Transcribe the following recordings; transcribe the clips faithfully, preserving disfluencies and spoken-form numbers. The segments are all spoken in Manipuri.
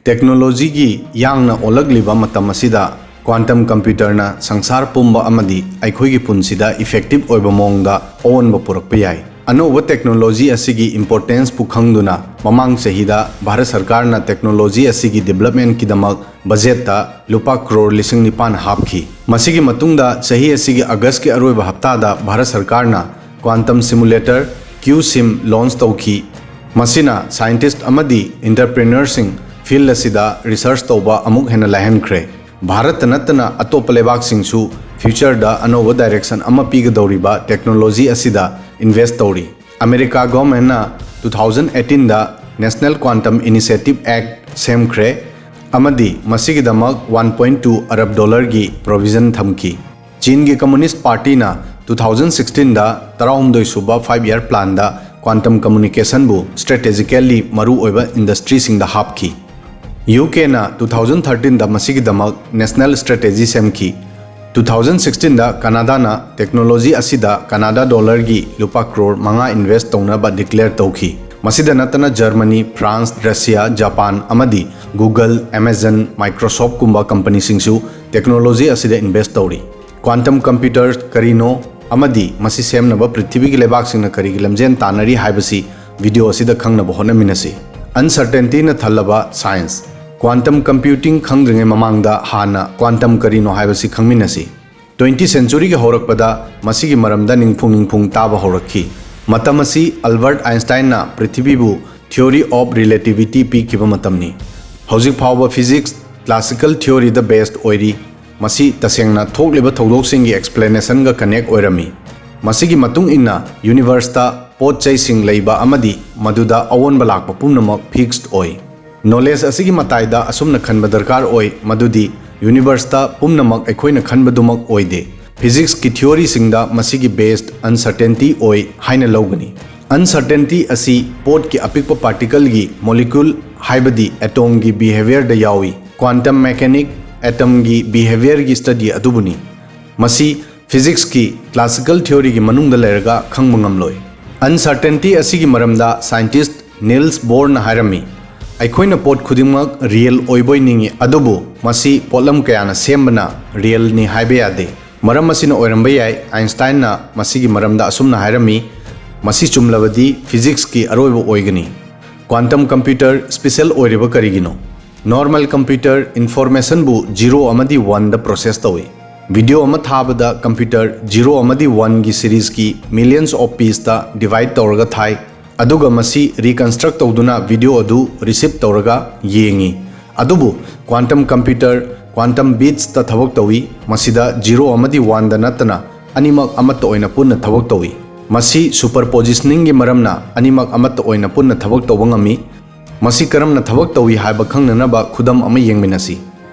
ꯇꯦꯛꯅꯣꯂꯣꯖꯤꯒꯤ ꯌꯥꯡꯅ ꯑꯣꯜꯂꯛꯂꯤꯕ ꯃꯇꯝ ꯑꯁꯤꯗ quantum computerꯅ ꯁꯪꯁꯥꯔ ꯄꯨꯝꯕ ꯑꯃꯗꯤ ꯑꯩꯈꯣꯏꯒꯤ ꯄꯨꯟꯁꯤꯗ effective ꯑꯣꯏꯕ ꯃꯑꯣꯡꯗ ꯑꯑꯣꯟꯕ ꯄꯨꯔꯛꯄ ꯌꯥꯏ꯫ ꯑꯅꯧꯕ ꯇꯦꯛꯅꯣꯂꯣꯖꯤ ꯑꯁꯤꯒꯤ importanceꯄꯨ ꯈꯪꯗꯨꯅ ꯃꯃꯥꯡ ꯆꯍꯤꯗ ꯚꯥꯔꯠ ꯁꯔꯀꯥꯔꯅ ꯇꯦꯛꯅꯣꯂꯣꯖꯤ ꯑꯁꯤꯒꯤ developmentꯀꯤꯗꯃꯛ budgetꯇ ꯂꯨꯄꯥ ꯀ꯭ꯔꯣꯔ ꯂꯤꯁꯤꯡ ꯅꯤꯄꯥꯟ ꯍꯥꯞꯈꯤ꯫ ꯃꯁꯤꯒꯤ ꯃꯇꯨꯡꯗ ꯆꯍꯤ ꯑꯁꯤꯒꯤ Augustꯀꯤ ꯑꯔꯣꯏꯕ ꯍꯞꯇꯥꯗ ꯚꯥꯔꯠ ꯁꯔꯀꯥꯔꯅ quantum simulator QSIM launch ꯇꯧꯈꯤ꯫ ꯃꯁꯤꯅ scientist ꯑꯃꯗꯤ entrepreneurꯁꯤꯡ field ꯑꯁꯤꯗ research ꯇꯧꯕ ꯑꯃꯨꯛ ꯍꯦꯟꯅ ꯂꯥꯏꯍꯟꯈ꯭ꯔꯦ꯫ ꯚꯥꯔꯠꯇ ꯅꯠꯇꯅ ꯑꯇꯣꯞꯄ ꯂꯩꯕꯥꯛꯁꯤꯡꯁꯨ futureꯗ ꯑꯅꯧꯕ direction ꯑꯃ ꯄꯤꯒꯗꯧꯔꯤꯕ ꯇꯦꯛꯅꯣꯂꯣꯖꯤ ꯑꯁꯤꯗ invest ꯇꯧꯔꯤ꯫ ꯑꯃꯦꯔꯤꯀꯥ governmentꯅ two thousand eighteenꯗ National Quantum Initiative Act ꯁꯦꯝꯈ꯭ꯔꯦ ꯑꯃꯗꯤ ꯃꯁꯤꯒꯤꯗꯃꯛ one point two ꯑꯔꯕ dollarꯒꯤ provision ꯊꯝꯈꯤ꯫ ꯆꯤꯟꯒꯤ Communist Partyꯅ two thousand sixteenꯗ ꯇꯔꯥꯍꯨꯝꯗꯣꯏ ꯁꯨꯕ five year planꯗ quantum communicationꯕꯨ strategically ꯃꯔꯨꯑꯣꯏꯕ industryꯁꯤꯡꯗ ꯍꯥꯞꯈꯤ꯫ UKꯅ two thousand thirteenꯗ ꯃꯁꯤꯒꯤꯗꯃꯛ national strategy ꯁꯦꯝꯈꯤ꯫ Two thousand sixteenꯗ ꯀꯅꯥꯗꯥꯅ ꯇꯦꯛꯅꯣꯂꯣꯖꯤ ꯑꯁꯤꯗ ꯀꯅꯥꯗꯥ dollarꯒꯤ ꯂꯨꯄꯥ ꯀ꯭ꯔꯣꯔ ꯃꯉꯥ invest ꯇꯧꯅꯕ declare ꯇꯧꯈꯤ꯫ ꯃꯁꯤꯗ ꯅꯠꯇꯅ Germany, France, Russia, Japan ꯑꯃꯗꯤ Google, Amazon, Microsoftꯀꯨꯝꯕ companyꯁꯤꯡꯁꯨ ꯇꯦꯛꯅꯣꯂꯣꯖꯤ ꯑꯁꯤꯗ invest ꯇꯧꯔꯤ꯫ Quantum computer ꯀꯔꯤꯅꯣ ꯑꯃꯗꯤ ꯃꯁꯤ ꯁꯦꯝꯅꯕ ꯄ꯭ꯔꯤꯊꯤꯕꯤꯒꯤ ꯂꯩꯕꯥꯛꯁꯤꯡꯅ ꯀꯔꯤꯒꯤ ꯂꯝꯖꯦꯟ ꯇꯥꯟꯅꯔꯤ ꯍꯥꯏꯕꯁꯤ video ꯑꯁꯤꯗ ꯈꯪꯅꯕ ꯍꯣꯠꯅꯃꯤꯟꯅꯁꯤ꯫ Uncertaintyꯅ ꯊꯜꯂꯕ science꯫ Quantum computing ꯈꯪꯗ꯭ꯔꯤꯉꯩ ꯃꯃꯥꯡꯗ ꯍꯥꯟꯅ quantum ꯀꯔꯤꯅꯣ ꯍꯥꯏꯕꯁꯤ ꯈꯪꯃꯤꯟꯅꯁꯤ꯫ Twenty centuryꯒꯤ ꯍꯧꯔꯛꯄꯗ ꯃꯁꯤꯒꯤ ꯃꯔꯝꯗ ꯅꯤꯡꯐꯨꯡ ꯅꯤꯡꯐꯨꯡ ꯇꯥꯕ ꯍꯧꯔꯛꯈꯤ꯫ ꯃꯇꯝ ꯑꯁꯤ Albert Einsteinꯅ ꯄ꯭ꯔꯤꯊꯤꯕꯤꯕꯨ theory of relativity ꯄꯤꯈꯤꯕ ꯃꯇꯝꯅꯤ꯫ ꯍꯧꯖꯤꯛ ꯐꯥꯎꯕ physics classical theoryꯗ based ꯑꯣꯏꯔꯤ꯫ ꯃꯁꯤ ꯇꯁꯦꯡꯅ ꯊꯣꯛꯂꯤꯕ ꯊꯧꯗꯣꯛꯁꯤꯡꯒꯤ explanationꯒ connect ꯑꯣꯏꯔꯝꯃꯤ꯫ ꯃꯁꯤꯒꯤ ꯃꯇꯨꯡ ꯏꯟꯅ universeꯇ ꯄꯣꯠ ꯆꯩꯁꯤꯡ ꯂꯩꯕ ꯑꯃꯗꯤ ꯃꯗꯨꯗ ꯑꯑꯣꯟꯕ ꯂꯥꯛꯄ ꯄꯨꯝꯅꯃꯛ fixed ꯑꯣꯏ꯫ Knowledge ꯑꯁꯤꯒꯤ ꯃꯇꯥꯏꯗ ꯑꯁꯨꯝꯅ ꯈꯟꯕ ꯗꯔꯀꯥꯔ ꯑꯣꯏ ꯃꯗꯨꯗꯤ universeꯇ ꯄꯨꯝꯅꯃꯛ ꯑꯩꯈꯣꯏꯅ ꯈꯟꯕꯗꯨꯃꯛ ꯑꯣꯏꯗꯦ꯫ Physicsꯀꯤ theoryꯁꯤꯡꯗ ꯃꯁꯤꯒꯤ based uncertainty ꯑꯣꯏ ꯍꯥꯏꯅ ꯂꯧꯒꯅꯤ꯫ Uncertainty ꯑꯁꯤ ꯄꯣꯠꯀꯤ ꯑꯄꯤꯛꯄ particleꯒꯤ molecule ꯍꯥꯏꯕꯗꯤ atomꯒꯤ behaviorꯗ ꯌꯥꯎꯏ꯫ Quantum mechanic atomꯒꯤ behaviorꯒꯤ study ꯑꯗꯨꯕꯨꯅꯤ꯫ ꯃꯁꯤ physicsꯀꯤ classical theoryꯒꯤ ꯃꯅꯨꯡꯗ ꯂꯩꯔꯒ ꯈꯪꯕ ꯉꯝꯂꯣꯏ꯫ Uncertainty ꯑꯁꯤꯒꯤ ꯃꯔꯝꯗ scientist Niels Bohrꯅ ꯍꯥꯏꯔꯝꯃꯤ, ꯑꯩꯈꯣꯏꯅ ꯄꯣꯠ ꯈꯨꯗꯤꯡꯃꯛ ꯔꯤꯌꯦꯜ ꯑꯣꯏꯕꯣꯏ ꯅꯤꯡꯏ, ꯑꯗꯨꯕꯨ ꯃꯁꯤ ꯄꯣꯠꯂꯝ ꯀꯌꯥꯅ ꯁꯦꯝꯕꯅ ꯔꯤꯌꯦꯜꯅꯤ ꯍꯥꯏꯕ ꯌꯥꯗꯦ꯫ ꯃꯔꯝ ꯑꯁꯤꯅ ꯑꯣꯏꯔꯝꯕ ꯌꯥꯏ, ꯑꯥꯏꯟꯁꯇꯥꯏꯟꯅ ꯃꯁꯤꯒꯤ ꯃꯔꯝꯗ ꯑꯁꯨꯝꯅ ꯍꯥꯏꯔꯝꯃꯤ, "ꯃꯁꯤ ꯆꯨꯝꯂꯕꯗꯤ ꯐꯤꯖꯤꯛꯁꯀꯤ ꯑꯔꯣꯏꯕ ꯑꯣꯏꯒꯅꯤ"꯫ ꯀ꯭ꯋꯥꯟꯇꯝ ꯀꯝꯄ꯭ꯌꯨꯇꯔ ꯁ꯭ꯄꯤꯁꯦꯜ ꯑꯣꯏꯔꯤꯕ ꯀꯔꯤꯒꯤꯅꯣ? ꯅꯣꯔꯃꯦꯜ ꯀꯝꯄ꯭ꯌꯨꯇꯔ ꯏꯟꯐꯣꯔꯃꯦꯁꯟꯕꯨ ꯖꯤꯔꯣ ꯑꯃꯗꯤ ꯋꯥꯟꯗ ꯄ꯭ꯔꯣꯁꯦꯁ ꯇꯧꯏ꯫ ꯚꯤꯗꯤꯑꯣ ꯑꯃ ꯊꯥꯕꯗ ꯀꯝꯄ꯭ꯌꯨꯇꯔ ꯖꯤꯔꯣ ꯑꯃꯗꯤ ꯋꯥꯟꯒꯤ ꯁꯤꯔꯤꯁꯀꯤ ꯃꯤꯂꯤꯌꯟꯁ ꯑꯣꯐ ꯄꯤꯁꯇ ꯗꯤꯚꯥꯏꯗ ꯇꯧꯔꯒ ꯊꯥꯏ, ꯑꯗꯨꯒ ꯃꯁꯤ ꯔꯤꯀꯟꯁꯇ꯭ꯔꯛ ꯇꯧꯗꯨꯅ ꯚꯤꯗꯤꯑꯣ ꯑꯗꯨ ꯔꯤꯁꯤꯞ ꯇꯧꯔꯒ ꯌꯦꯡꯏ꯫ ꯑꯗꯨꯕꯨ ꯀ꯭ꯋꯥꯟꯇꯝ ꯀꯝꯄ꯭ꯌꯨꯇꯔ ꯀ꯭ꯋꯥꯟꯇꯝ ꯕꯤꯠꯁꯇ ꯊꯕꯛ ꯇꯧꯏ, ꯃꯁꯤꯗ ꯖꯤꯔꯣ ꯑꯃꯗꯤ ꯋꯥꯟꯗ ꯅꯠꯇꯅ ꯑꯅꯤꯃꯛ ꯑꯃꯠꯇ ꯑꯣꯏꯅ ꯄꯨꯟꯅ ꯊꯕꯛ ꯇꯧꯏ꯫ ꯃꯁꯤ ꯁꯨꯄꯔ ꯄꯣꯖꯤꯁꯅꯤꯡꯒꯤ ꯃꯔꯝꯅ ꯑꯅꯤꯃꯛ ꯑꯃꯠꯇ ꯑꯣꯏꯅ ꯄꯨꯟꯅ ꯊꯕꯛ ꯇꯧꯕ ꯉꯝꯃꯤ꯫ ꯃꯁꯤ ꯀꯔꯝꯅ ꯊꯕꯛ ꯇꯧꯏ ꯍꯥꯏꯕ ꯈꯪꯅꯅꯕ ꯈꯨꯗꯝ ꯑꯃ ꯌꯦꯡꯃꯤꯟꯅꯁꯤ꯫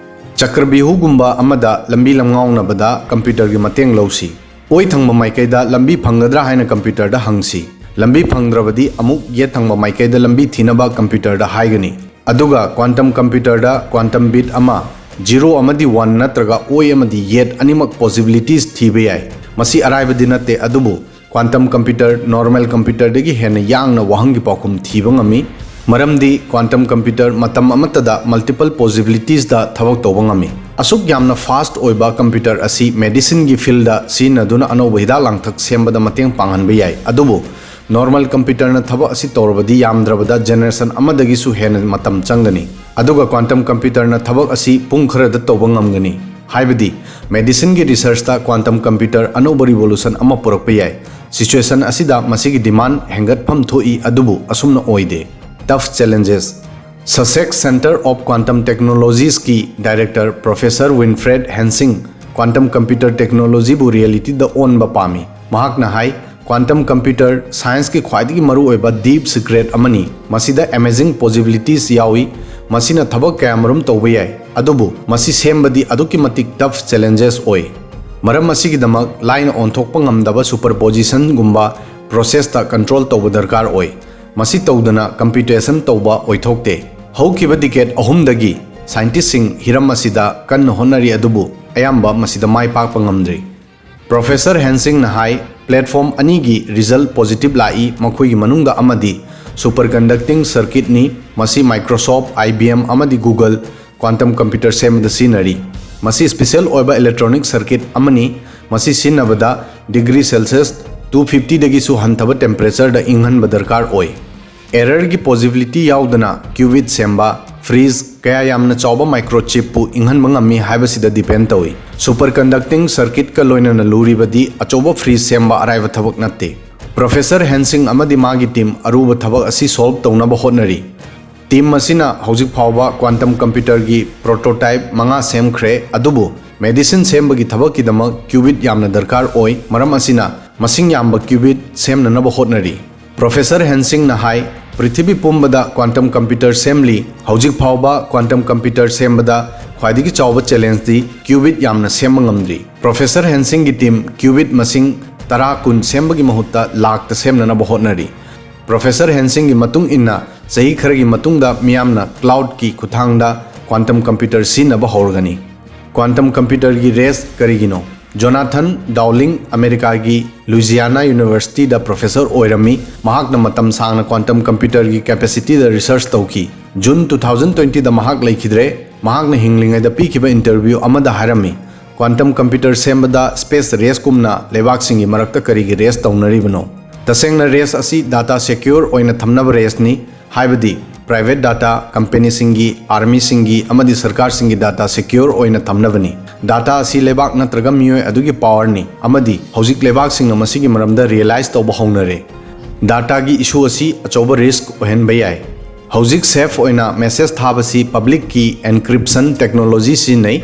ꯆꯀ꯭ꯔꯕ꯭ꯌꯨꯍꯒꯨꯝꯕ ꯑꯃꯗ ꯂꯝꯕꯤ ꯂꯝꯉꯥꯎꯅꯕꯗ ꯀꯝꯄ꯭ꯌꯨꯇꯔꯒꯤ ꯃꯇꯦꯡ ꯂꯧꯁꯤ꯫ ꯑꯣꯏ ꯊꯪꯕ ꯃꯥꯏꯀꯩꯗ ꯂꯝꯕꯤ ꯐꯪꯒꯗ꯭ꯔꯥ ꯍꯥꯏꯅ ꯀꯝꯄ꯭ꯌꯨꯇꯔꯗ ꯍꯪꯁꯤ꯫ ꯂꯝꯕꯤ ꯐꯪꯗ꯭ꯔꯕꯗꯤ ꯑꯃꯨꯛ ꯌꯦꯠ ꯊꯪꯕ ꯃꯥꯏꯀꯩꯗ ꯂꯝꯕꯤ ꯊꯤꯅꯕ ꯀꯝꯄ꯭ꯌꯨꯇꯔꯗ ꯍꯥꯏꯒꯅꯤ꯫ ꯑꯗꯨꯒ ꯀ꯭ꯋꯥꯟꯇꯝ ꯀꯝꯄ꯭ꯌꯨꯇꯔꯗ ꯀ꯭ꯋꯥꯟꯇꯝ ꯕꯤꯠ ꯑꯃ, ꯖꯤꯔꯣ ꯑꯃꯗꯤ ꯋꯥꯟ ꯅꯠꯇ꯭ꯔꯒ ꯑꯣꯏ ꯑꯃꯗꯤ ꯌꯦꯠ ꯑꯅꯤꯃꯛ ꯄꯣꯁꯤꯕꯤꯂꯤꯇꯤꯁ ꯊꯤꯕ ꯌꯥꯏ꯫ ꯃꯁꯤ ꯑꯔꯥꯏꯕꯗꯤ ꯅꯠꯇꯦ, ꯑꯗꯨꯕꯨ ꯀ꯭ꯋꯥꯟꯇꯝ ꯀꯝꯄ꯭ꯌꯨꯇꯔ ꯅꯣꯔꯃꯦꯜ ꯀꯝꯄ꯭ꯌꯨꯇꯔꯗꯒꯤ ꯍꯦꯟꯅ ꯌꯥꯡꯅ ꯋꯥꯍꯪꯒꯤ ꯄꯥꯎꯈꯨꯝ ꯊꯤꯕ ꯉꯝꯃꯤ, ꯃꯔꯝꯗꯤ ꯀ꯭ꯋꯥꯟꯇꯝ ꯀꯝꯄ꯭ꯌꯨꯇꯔ ꯃꯇꯝ ꯑꯃꯠꯇꯗ ꯃꯜꯇꯤꯄꯜ ꯄꯣꯁꯤꯕꯤꯂꯤꯇꯤꯁꯇ ꯊꯕꯛ ꯇꯧꯕ ꯉꯝꯃꯤ꯫ ꯑꯁꯨꯛ ꯌꯥꯝꯅ ꯐꯥꯁ꯭ꯠ ꯑꯣꯏꯕ ꯀꯝꯄ꯭ꯌꯨꯇꯔ ꯑꯁꯤ ꯃꯦꯗꯤꯁꯤꯟꯒꯤ ꯐꯤꯜꯗ ꯁꯤꯖꯤꯟꯅꯗꯨꯅ ꯑꯅꯧꯕ ꯍꯤꯗꯥꯛ ꯂꯥꯡꯊꯛ ꯁꯦꯝꯕꯗ ꯃꯇꯦꯡ ꯄꯥꯡꯍꯟꯕ ꯌꯥꯏ, ꯑꯗꯨꯕꯨ ꯅꯣꯔꯃꯦꯜ ꯀꯝꯄ꯭ꯌꯨꯇꯔꯅ ꯊꯕꯛ ꯑꯁꯤ ꯇꯧꯔꯕꯗꯤ ꯌꯥꯝꯗ꯭ꯔꯕꯗ ꯖꯦꯅꯦꯔꯦꯁꯟ ꯑꯃꯗꯒꯤꯁꯨ ꯍꯦꯟꯅ ꯃꯇꯝ ꯆꯪꯒꯅꯤ꯫ ꯑꯗꯨꯒ ꯀ꯭ꯋꯥꯟꯇꯝ ꯀꯝꯄ꯭ꯌꯨꯇꯔꯅ ꯊꯕꯛ ꯑꯁꯤ ꯄꯨꯡ ꯈꯔꯗ ꯇꯧꯕ ꯉꯝꯒꯅꯤ꯫ ꯍꯥꯏꯕꯗꯤ ꯃꯦꯗꯤꯁꯤꯟꯒꯤ ꯔꯤꯁꯔꯆꯇ ꯀ꯭ꯋꯥꯟꯇꯝ ꯀꯝꯄ꯭ꯌꯨꯇꯔ ꯑꯅꯧꯕ ꯔꯤꯚꯣꯂꯨꯁꯟ ꯑꯃ ꯄꯨꯔꯛꯄ ꯌꯥꯏ꯫ ꯁꯤꯆꯨꯋꯦꯁꯟ ꯑꯁꯤꯗ ꯃꯁꯤꯒꯤ ꯗꯤꯃꯥꯟ ꯍꯦꯟꯒꯠꯐꯝ ꯊꯣꯛꯏ, ꯑꯗꯨꯕꯨ ꯑꯁꯨꯝꯅ ꯑꯣꯏꯗꯦ꯫ Tough challenges. Sussex centre of quantum ꯇꯦꯛꯅꯣꯂꯣꯖꯤꯁꯀꯤ director professor Winfried Hensinger quantum computer ꯇꯦꯛꯅꯣꯂꯣꯖꯤꯕꯨ ꯔꯤꯌꯦꯂꯤꯇꯤꯗ ꯑꯣꯟꯕ ꯄꯥꯝꯃꯤ꯫ ꯃꯍꯥꯛꯅ ꯍꯥꯏ, "ꯀ꯭ꯋꯥꯟꯇꯝ ꯀꯝꯄ꯭ꯌꯨꯇꯔ ꯁꯥꯏꯟꯁꯀꯤ ꯈ꯭ꯋꯥꯏꯗꯒꯤ ꯃꯔꯨꯑꯣꯏꯕ ꯗꯤꯞ ꯁꯤꯀ꯭ꯔꯦꯠ ꯑꯃꯅꯤ꯫ ꯃꯁꯤꯗ ꯑꯦꯃꯦꯖꯤꯡ ꯄꯣꯁꯤꯕꯤꯂꯤꯇꯤꯁ ꯌꯥꯎꯏ꯫ ꯃꯁꯤꯅ ꯊꯕꯛ ꯀꯌꯥꯃꯔꯨꯝ ꯇꯧꯕ ꯌꯥꯏ, ꯑꯗꯨꯕꯨ ꯃꯁꯤ ꯁꯦꯝꯕꯗꯤ ꯑꯗꯨꯛꯀꯤ ꯃꯇꯤꯛ ꯇꯐ ꯆꯦꯂꯦꯟꯖꯦꯁ ꯑꯣꯏ꯫ ꯃꯔꯝ ꯑꯁꯤꯒꯤꯗꯃꯛ ꯂꯥꯏꯅ ꯑꯣꯟꯊꯣꯛꯄ ꯉꯝꯗꯕ ꯁꯨꯄꯔꯄꯣꯖꯤꯁꯟꯒꯨꯝꯕ ꯄ꯭ꯔꯣꯁꯦꯁꯇ ꯀꯟꯇ꯭ꯔꯣꯜ ꯇꯧꯕ ꯗꯔꯀꯥꯔ ꯑꯣꯏ꯫ ꯃꯁꯤ ꯇꯧꯗꯅ ꯀꯝꯄ꯭ꯌꯨꯇꯦꯁꯟ ꯇꯧꯕ ꯑꯣꯏꯊꯣꯛꯇꯦ"꯫ ꯍꯧꯈꯤꯕ ꯗꯤꯀꯦꯗ ꯑꯍꯨꯝꯗꯒꯤ ꯁꯥꯏꯟꯇꯤꯁꯁꯤꯡ ꯍꯤꯔꯝ ꯑꯁꯤꯗ ꯀꯟꯅ ꯍꯣꯠꯅꯔꯤ, ꯑꯗꯨꯕꯨ ꯑꯌꯥꯝꯕ ꯃꯁꯤꯗ ꯃꯥꯏ ꯄꯥꯛꯄ ꯉꯝꯗ꯭ꯔꯤ꯫ ꯄ꯭ꯔꯣꯐꯦꯁꯔ ꯍꯦꯟꯁꯤꯡꯅ ꯍꯥꯏ, "ꯄ꯭ꯂꯦꯠꯐꯣꯝ ꯑꯅꯤꯒꯤ ꯔꯤꯖꯜ ꯄꯣꯖꯤꯇꯤꯚ ꯂꯥꯛꯏ, ꯃꯈꯣꯏꯒꯤ ꯃꯅꯨꯡꯗ ꯑꯃꯗꯤ ꯁꯨꯄꯔꯀꯟꯗꯛꯇꯤꯡ ꯁꯔꯀꯤꯠꯅꯤ꯫ ꯃꯁꯤ Microsoft, IBM ꯑꯃꯗꯤ Google quantum computer ꯁꯦꯝꯕꯗ ꯁꯤꯖꯤꯟꯅꯔꯤ꯫ ꯃꯁꯤ special ꯑꯣꯏꯕ electronic circuit ꯑꯃꯅꯤ꯫ ꯃꯁꯤ ꯁꯤꯖꯤꯟꯅꯕꯗ degree Celsius two fifty ꯗꯒꯤꯁꯨ ꯍꯟꯊꯕ temperatureꯗ ꯏꯪꯍꯟꯕ ꯗꯔꯀꯥꯔ ꯑꯣꯏ꯫ Errorꯒꯤ possibility ꯌꯥꯎꯗꯅ qubit ꯁꯦꯝꯕ, freeze, ꯀꯌꯥ ꯌꯥꯝꯅ ꯆꯥꯎꯕ microchipꯄꯨ ꯏꯪꯍꯟꯕ ꯉꯝꯃꯤ ꯍꯥꯏꯕꯁꯤꯗ depend ꯇꯧꯏ꯫ Superconducting circuitꯀ ꯂꯣꯏꯅꯅ ꯂꯨꯔꯤꯕꯗꯤ ꯑꯆꯧꯕ freeze ꯁꯦꯝꯕ ꯑꯔꯥꯏꯕ ꯊꯕꯛ ꯅꯠꯇꯦ꯫ Professor Hansing ꯑꯃꯗꯤ ꯃꯥꯒꯤ team ꯑꯔꯨꯕ ꯊꯕꯛ ꯑꯁꯤ solve ꯇꯧꯅꯕ ꯍꯣꯠꯅꯔꯤ꯫ Team ꯑꯁꯤꯅ ꯍꯧꯖꯤꯛ ꯐꯥꯎꯕ quantum computerꯒꯤ prototype ꯃꯉꯥ ꯁꯦꯝꯈ꯭ꯔꯦ, ꯑꯗꯨꯕꯨ medicine ꯁꯦꯝꯕꯒꯤ ꯊꯕꯛꯀꯤꯗꯃꯛ qubit ꯌꯥꯝꯅ ꯗꯔꯀꯥꯔ ꯑꯣꯏ꯫ ꯃꯔꯝ ꯑꯁꯤꯅ, ꯃꯁꯤꯡ ꯌꯥꯝꯕ qubit ꯁꯦꯝꯅꯅꯕ ꯍꯣꯠꯅꯔꯤ꯫ Professor Hansingꯅ ꯍꯥꯏ, ꯄ꯭ꯔꯤꯊꯤꯕꯤ ꯄꯨꯝꯕꯗ quantum computer ꯁꯦꯝꯂꯤ꯫ ꯍꯧꯖꯤꯛ ꯐꯥꯎꯕ quantum computer ꯁꯦꯝꯕꯗ ꯈ꯭ꯋꯥꯏꯗꯒꯤ ꯆꯥꯎꯕ challengeꯗꯤ qubit ꯌꯥꯝꯅ ꯁꯦꯝꯕ ꯉꯝꯗ꯭ꯔꯤ꯫ Professor Hansingꯒꯤ team qubit ꯃꯁꯤꯡ ꯇꯔꯥ, ꯀꯨꯟ ꯁꯦꯝꯕꯒꯤ ꯃꯍꯨꯠꯇ ꯂꯥꯛꯇ ꯁꯦꯝꯅꯅꯕ ꯍꯣꯠꯅꯔꯤ꯫ Professor Hansingꯒꯤ ꯃꯇꯨꯡ ꯏꯟꯅ, ꯆꯍꯤ ꯈꯔꯒꯤ ꯃꯇꯨꯡꯗ ꯃꯤꯌꯥꯝꯅ cloudꯀꯤ ꯈꯨꯠꯊꯥꯡꯗ quantum computer ꯁꯤꯖꯤꯟꯅꯕ ꯍꯧꯔꯒꯅꯤ꯫ Quantum computerꯒꯤ race ꯀꯔꯤꯒꯤꯅꯣ? Jonathan Dowling, ꯑꯃꯦꯔꯤꯀꯥꯒꯤ Louisiana Universityꯗ professor ꯑꯣꯏꯔꯝꯃꯤ꯫ ꯃꯍꯥꯛꯅ ꯃꯇꯝ ꯁꯥꯡꯅ quantum computerꯒꯤ capacityꯗ research ꯇꯧꯈꯤ꯫ June two thousand twentyꯗ ꯃꯍꯥꯛ ꯂꯩꯈꯤꯗ꯭ꯔꯦ꯫ ꯃꯍꯥꯛꯅ ꯍꯤꯡꯂꯤꯉꯩꯗ ꯄꯤꯈꯤꯕ interview ꯑꯃꯗ ꯍꯥꯏꯔꯝꯃꯤ, quantum computer ꯁꯦꯝꯕꯗ space raceꯀꯨꯝꯅ ꯂꯩꯕꯥꯛꯁꯤꯡꯒꯤ ꯃꯔꯛꯇ ꯀꯔꯤꯒꯤ race ꯇꯧꯅꯔꯤꯕꯅꯣ? ꯇꯁꯦꯡꯅ, race ꯑꯁꯤ data secure ꯑꯣꯏꯅ ꯊꯝꯅꯕ raceꯅꯤ, ꯍꯥꯏꯕꯗꯤ private data, companyꯁꯤꯡꯒꯤ, armyꯁꯤꯡꯒꯤ ꯑꯃꯗꯤ ꯁꯔꯀꯥꯔꯁꯤꯡꯒꯤ data secure ꯑꯣꯏꯅ ꯊꯝꯅꯕꯅꯤ꯫ Data ꯑꯁꯤ ꯂꯩꯕꯥꯛ ꯅꯠꯇ꯭ꯔꯒ ꯃꯤꯑꯣꯏ ꯑꯗꯨꯒꯤ powerꯅꯤ, ꯑꯃꯗꯤ ꯍꯧꯖꯤꯛ ꯂꯩꯕꯥꯛꯁꯤꯡꯅ ꯃꯁꯤꯒꯤ ꯃꯔꯝꯗ realize ꯇꯧꯕ ꯍꯧꯅꯔꯦ꯫ Dataꯒꯤ issue ꯑꯁꯤ ꯑꯆꯧꯕ risk ꯑꯣꯏꯍꯟꯕ ꯌꯥꯏ꯫ ꯍꯧꯖꯤꯛ safe ꯑꯣꯏꯅ message ꯊꯥꯕꯁꯤ public key encryption technology ꯁꯤꯖꯤꯟꯅꯩ꯫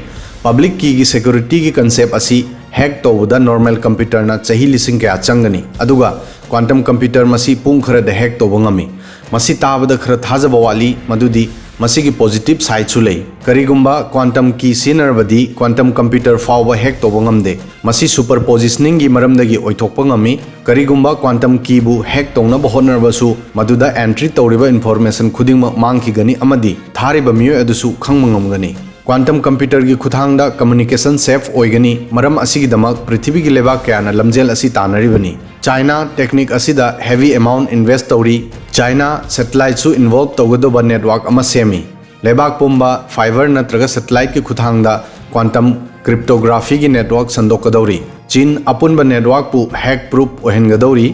Public keyꯒꯤ securityꯒꯤ concept ꯑꯁꯤ hack ꯇꯧꯕꯗ normal computerꯅ ꯆꯍꯤ ꯂꯤꯁꯤꯡ ꯀꯌꯥ ꯆꯪꯒꯅꯤ, ꯑꯗꯨꯒ quantum computer ꯃꯁꯤ ꯄꯨꯡ ꯈꯔꯗ hack ꯇꯧꯕ ꯉꯝꯃꯤ꯫ ꯃꯁꯤ ꯇꯥꯕꯗ ꯈꯔ ꯊꯥꯖꯕ ꯋꯥꯠꯂꯤ, ꯃꯗꯨꯗꯤ ꯃꯁꯤꯒꯤ positive sideꯁꯨ ꯂꯩ꯫ ꯀꯔꯤꯒꯨꯝꯕ quantum key ꯁꯤꯖꯤꯟꯅꯔꯕꯗꯤ quantum computer ꯐꯥꯎꯕ hack ꯇꯧꯕ ꯉꯝꯗꯦ꯫ ꯃꯁꯤ superpositioningꯒꯤ ꯃꯔꯝꯗꯒꯤ ꯑꯣꯏꯊꯣꯛꯄ ꯉꯝꯃꯤ꯫ ꯀꯔꯤꯒꯨꯝꯕ quantum keyꯕꯨ hack ꯇꯧꯅꯕ ꯍꯣꯠꯅꯔꯕꯁꯨ, ꯃꯗꯨꯗ entry ꯇꯧꯔꯤꯕ information ꯈꯨꯗꯤꯡꯃꯛ ꯃꯥꯡꯈꯤꯒꯅꯤ ꯑꯃꯗꯤ ꯊꯥꯔꯤꯕ ꯃꯤꯑꯣꯏ ꯑꯗꯨꯁꯨ ꯈꯪꯕ ꯉꯝꯒꯅꯤ꯫ Quantum computerꯒꯤ ꯈꯨꯠꯊꯥꯡꯗ communication safe ꯑꯣꯏꯒꯅꯤ꯫ ꯃꯔꯝ ꯑꯁꯤꯒꯤꯗꯃꯛ ꯄ꯭ꯔꯤꯊꯤꯕꯤꯒꯤ ꯂꯩꯕꯥꯛ ꯀꯌꯥꯅ ꯂꯝꯖꯦꯜ ꯑꯁꯤ ꯇꯥꯟꯅꯔꯤꯕꯅꯤ꯫ China technique ꯑꯁꯤꯗ heavy amount invest ꯇꯧꯔꯤ꯫ China satelliteꯁꯨ involve ꯇꯧꯒꯗꯧꯕ network ꯑꯃ ꯁꯦꯝꯃꯤ꯫ ꯂꯩꯕꯥꯛ ꯄꯨꯝꯕ fiber ꯅꯠꯇ꯭ꯔꯒ satelliteꯀꯤ ꯈꯨꯠꯊꯥꯡꯗ quantum cryptographyꯒꯤ network ꯁꯟꯗꯣꯛꯀꯗꯧꯔꯤ꯫ ꯆꯤꯟ ꯑꯄꯨꯟꯕ networkꯄꯨ hack proof ꯑꯣꯏꯍꯟꯒꯗꯧꯔꯤ꯫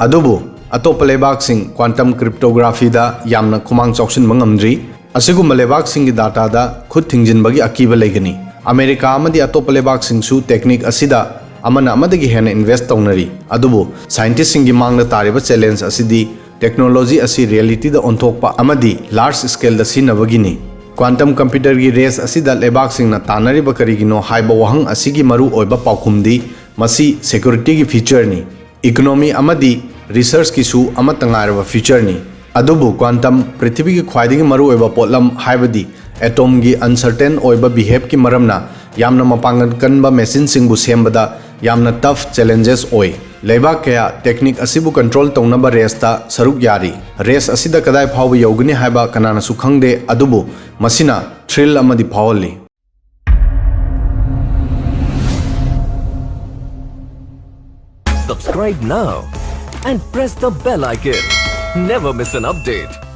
ꯑꯗꯨꯕꯨ ꯑꯇꯣꯞꯄ ꯂꯩꯕꯥꯛꯁꯤꯡ quantum cryptographyꯗ ꯌꯥꯝꯅ ꯈꯨꯃꯥꯡ ꯆꯥꯎꯁꯤꯟꯕ ꯉꯝꯗ꯭ꯔꯤ꯫ ꯑꯁꯤꯒꯨꯝꯕ ꯂꯩꯕꯥꯛꯁꯤꯡꯒꯤ dataꯗ ꯈꯨꯠ ꯊꯤꯡꯖꯤꯟꯕꯒꯤ ꯑꯀꯤꯕ ꯂꯩꯒꯅꯤ꯫ ꯑꯃꯦꯔꯤꯀꯥ ꯑꯃꯗꯤ ꯑꯇꯣꯞꯄ ꯂꯩꯕꯥꯛꯁꯤꯡꯁꯨ technique ꯑꯁꯤꯗ ꯑꯃꯅ ꯑꯃꯗꯒꯤ ꯍꯦꯟꯅ invest ꯇꯧꯅꯔꯤ꯫ ꯑꯗꯨꯕꯨ scientistꯁꯤꯡꯒꯤ ꯃꯥꯡꯗ ꯇꯥꯔꯤꯕ challenge ꯑꯁꯤꯗꯤ technology ꯑꯁꯤ realityꯗ ꯑꯣꯟꯊꯣꯛꯄ ꯑꯃꯗꯤ large scaleꯗ ꯁꯤꯖꯤꯟꯅꯕꯒꯤꯅꯤ꯫ Quantum computerꯒꯤ race ꯑꯁꯤꯗ ꯂꯩꯕꯥꯛꯁꯤꯡꯅ ꯇꯥꯟꯅꯔꯤꯕ ꯀꯔꯤꯒꯤꯅꯣ ꯍꯥꯏꯕ ꯋꯥꯍꯪ ꯑꯁꯤꯒꯤ ꯃꯔꯨ ꯑꯣꯏꯕ ꯄꯥꯎꯈꯨꯝꯗꯤ ꯃꯁꯤ securityꯒꯤ featureꯅꯤ꯫ Economy ꯑꯃꯗꯤ researchꯀꯤꯁꯨ ꯑꯃꯠꯇ ꯉꯥꯏꯔꯕ featureꯅꯤ꯫ ꯑꯗꯨꯕꯨ quantum ꯄ꯭ꯔꯤꯊꯤꯕꯤꯒꯤ ꯈ꯭ꯋꯥꯏꯗꯒꯤ ꯃꯔꯨꯑꯣꯏꯕ ꯄꯣꯠꯂꯝ ꯍꯥꯏꯕꯗꯤ atomꯒꯤ uncertain ꯑꯣꯏꯕ behaveꯀꯤ ꯃꯔꯝꯅ ꯌꯥꯝꯅ ꯃꯄꯥꯡꯒꯜ ꯀꯟꯕ machineꯁꯤꯡꯕꯨ ꯁꯦꯝꯕꯗ ꯌꯥꯝꯅ tough challenges ꯑꯣꯏ꯫ ꯂꯩꯕꯥꯛ ꯀꯌꯥ technique ꯑꯁꯤꯕꯨ control ꯇꯧꯅꯕ raceꯇ ꯁꯔꯨꯛ ꯌꯥꯔꯤ꯫ Race ꯑꯁꯤꯗ ꯀꯗꯥꯏ ꯐꯥꯎꯕ ꯌꯧꯒꯅꯤ ꯍꯥꯏꯕ ꯀꯅꯥꯅꯁꯨ ꯈꯪꯗꯦ, ꯑꯗꯨꯕꯨ ꯃꯁꯤꯅ thrill ꯑꯃꯗꯤ ꯐꯥꯎꯍꯜꯂꯤ꯫ Subscribe now and press the bell icon. Never miss an update.